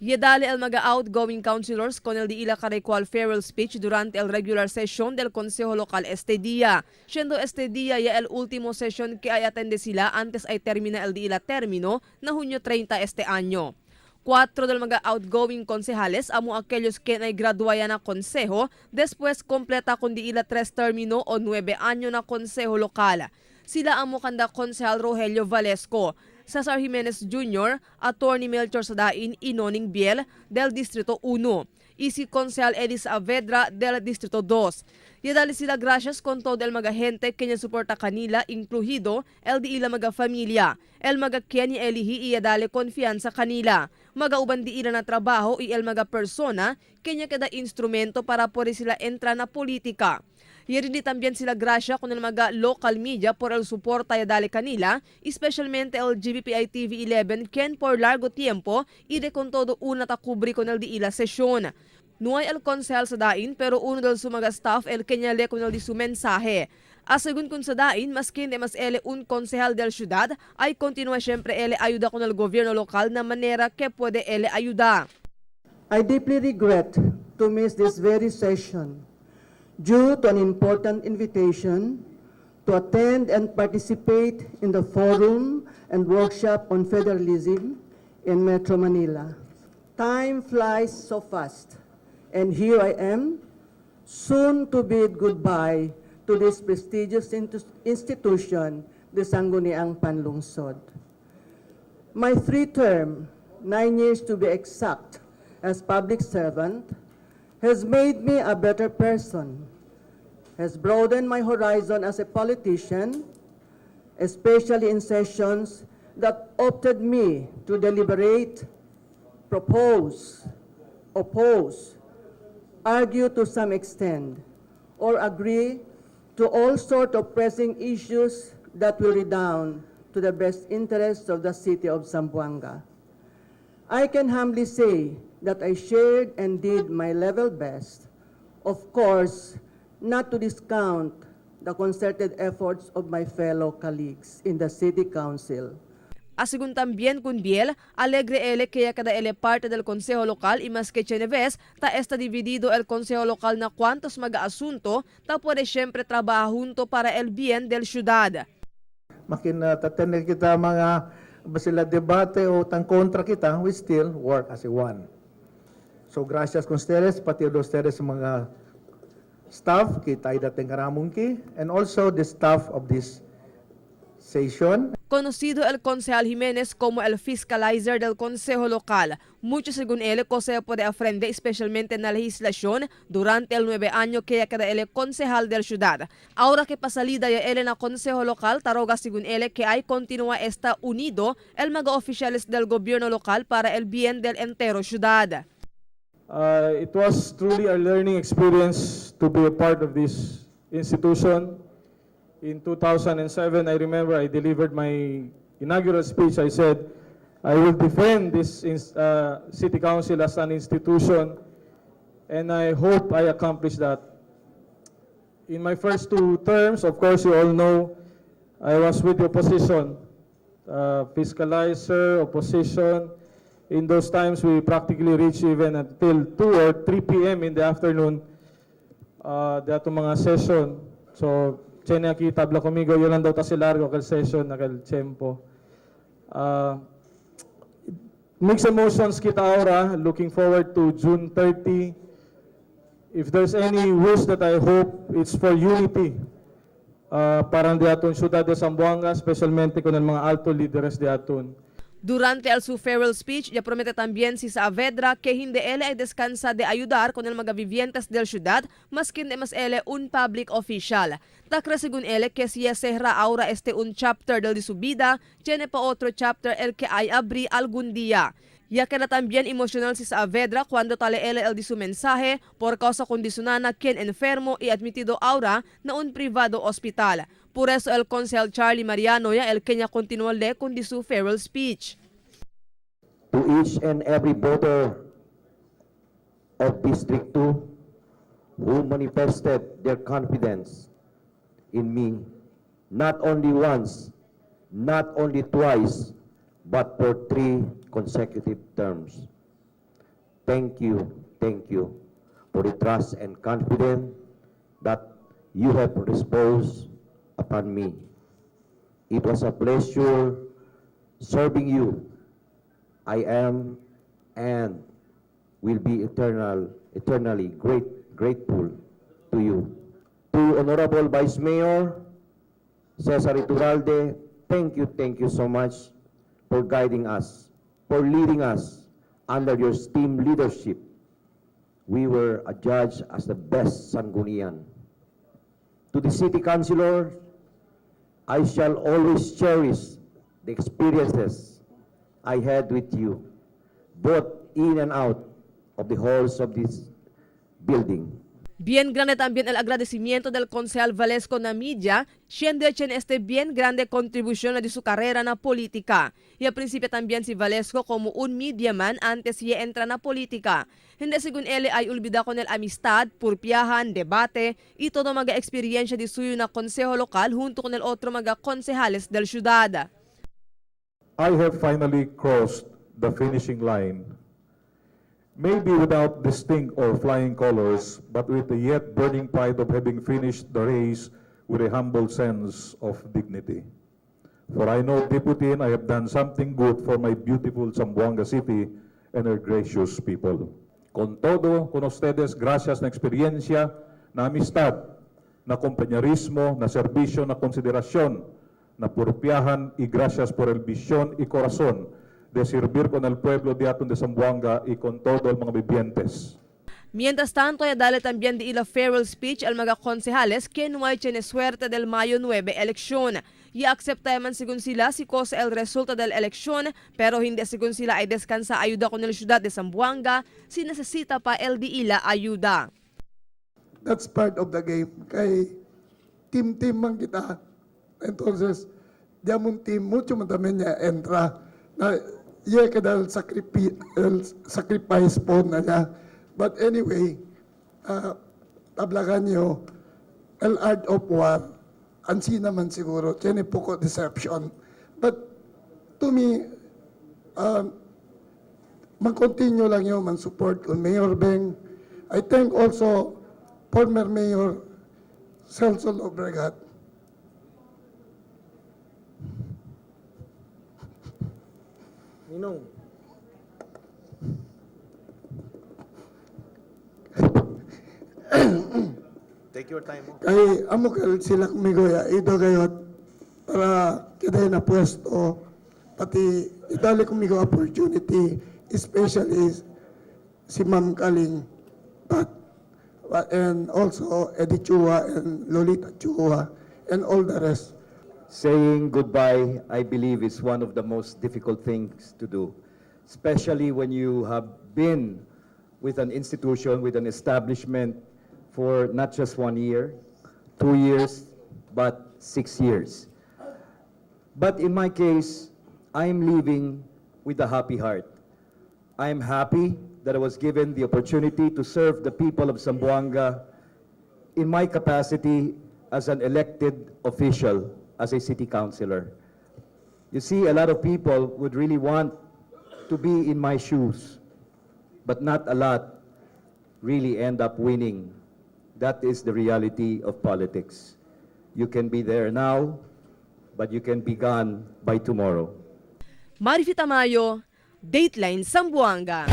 Yedale el mga outgoing councilors con el di ila karekwal farewell speech durante el regular session del Consejo Local este día. Siendo este día ya el último session que ay atende sila antes ay termina el di ila término na Hunyo 30 este año. Cuatro del mga outgoing konsehales amo aquellos que ay graduaya na konseho después completa con di ila tres término o 9 año na konseho lokal. Sila amo kanda Konsehal Rogelio Valesco, Cesar Jimenez Jr., Attorney Melchor Sadain y Noning Biel del Distrito 1, y si Konsehal Eddie Saavedra del Distrito 2. Yadali sila gracias con todo el mga gente que niya suporta kanila, incluido el di ila mga familia. El mga Kenny elihi y yadali confianza kanila. Mga uban di ila na trabaho y el mga persona kenya kada instrumento para poder sila entra na politika. Yerindi también sila gracia con el mga local media por el suporta yadali kanila, especialmente el GBPI TV 11, quien por largo tiempo y de con todo una ta cubri con el di ila sesyon. No hay el konsehal Sadain, pero uno del su mga staff el kenyale con el di su mensaje. Asegun kun Sadain, maski hindi mas ele un konsehal del ciudad, ay continúa siempre ele ayuda con el gobierno local na manera que puede ele ayuda. I deeply regret to miss this very session due to an important invitation to attend and participate in the forum and workshop on federalism in Metro Manila. Time flies so fast, and here I am, soon to bid goodbye to this prestigious institution, the Sangguniang Panlungsod. My three term, 9 years to be exact, as public servant, has made me a better person, has broadened my horizon as a politician, especially in sessions that opted me to deliberate, propose, oppose, argue to some extent, or agree to all sort of pressing issues that will redound to the best interests of the city of Zamboanga. I can humbly say that I shared and did my level best, of course, not to discount the concerted efforts of my fellow colleagues in the City Council. Asegun también con Biel, alegre ele que ya cada ele parte del Consejo Local y más que Cheneves, ta está dividido el Consejo Local na cuantos maga asunto, ta puede siempre trabajar junto para el bien del ciudad. Makin tatener kita mga sila debate o tan kontra kita, we still work as a one. So gracias con ustedes, pati de ustedes sa mga staff, kita ay dating karamungki, and also the staff of this session. Conocido el concejal Jiménez como el fiscalizer del Consejo Local. Mucho según él cosa puede aprender, especialmente en la legislación, durante el 9 año que ya queda él concejal del ciudad. Ahora que pasalida ya él en el Consejo Local, taroga según él que hay continúa está unido el mga oficiales del gobierno local para el bien del entero ciudad. It was truly a learning experience to be a part of this institution. In 2007, I remember I delivered my inaugural speech. I said, "I will defend this city council as an institution," and I hope I accomplished that. In my first two terms, of course, you all know, I was with the opposition, fiscalizer, opposition. In those times, we practically reached even until 2 or 3 p.m. in the afternoon, de atong mga session. So, tiene aquí tabla conmigo, yo lang daw ta si largo aquel session, aquel tiempo. Mixed emotions kita ahora, looking forward to June 30. If there's any wish that I hope, it's for unity. Para de aton ciudad de Zamboanga, especialmente con el mga alto líderes de aton. Durante el su farewell speech, ya promete también si Saavedra que hindi él ay descansa de ayudar con el mga vivientes del ciudad, mas hindi mas él un public official. Takra según él que si ya cerra ahora este un chapter del de su vida, tiene pa otro chapter el que ay abri algún día. Ya queda también emocional si Saavedra cuando tale él el de su mensaje por causa condicionada quien enfermo y admitido ahora na un privado hospital. Por eso el concejal Charlie Mariano ya el Kenya continúa le con di su farewell speech. To each and every voter of District 2 who manifested their confidence in me, not only once, not only twice, but for three consecutive terms. Thank you for the trust and confidence that you have reposed upon me. It was a pleasure serving you. I am and will be eternally grateful to you. To Honorable Vice Mayor Cesar Iturralde, thank you so much for guiding us, for leading us under your esteemed leadership. We were adjudged as the best Sangguniang. To the City Councilor, I shall always cherish the experiences I had with you, both in and out of the halls of this building. Bien grande también el agradecimiento del concejal Valesco na media, siendo hecho en este bien grande contribución de su carrera na política. Y al principio también si Valesco como un media man antes siya entra na política. Hindi según él ay olvida con el amistad, purpiahan, debate y todo mga experiencia de suyo na consejo local junto con el otro mga concejales del ciudad. I have finally crossed the finishing line, maybe without distinct or flying colors, but with the yet burning pride of having finished the race with a humble sense of dignity. For I know deep within I have done something good for my beautiful Zamboanga City and her gracious people. Con todo, con ustedes, gracias na experiencia, na amistad, na compañerismo, na servicio, na consideración, na purpiahan y gracias por el visión y corazón de servir con el pueblo de Aton de Zamboanga y con todo el mga vivientes. Mientras tanto, ay dale también de ila farewell speech al mga konsehales que no hay tiene suerte del Mayo 9 eleksyon. Y acepta man según sila si cosa el resulta del eleksyon, pero hindi según sila ay descansa ayuda con el ciudad de Zamboanga si necesita pa el di ila ayuda. That's part of the game. Kay team-team man kita. Entonces, diamong team, mucho man también niya entra. Na, yeah, kada el sacrifice po na niya. But anyway, tablagan niyo, el art of war, ansi naman siguro, tiene poco deception. But to me, mag-continue lang yun, man-support kung Mayor Beng. I thank also former Mayor Celso Lobregat. Ninong. Take your time. Kay amo kay sila kumigoya, ito gayot para kita na pwesto, pati itali kumigo opportunity, especially si Ma'am Kaling Pat, and also Eddie Chua and Lolita Chua and all the rest. Saying goodbye, I believe, is one of the most difficult things to do, especially when you have been with an institution, with an establishment for not just 1 year, 2 years, but 6 years. But in my case, I'm leaving with a happy heart. I'm happy that I was given the opportunity to serve the people of Zamboanga in my capacity as an elected official, as a city councilor. You see, a lot of people would really want to be in my shoes, but not a lot really end up winning. That is the reality of politics. You can be there now, but you can be gone by tomorrow. Marifi Tamayo, Dateline Zamboanga.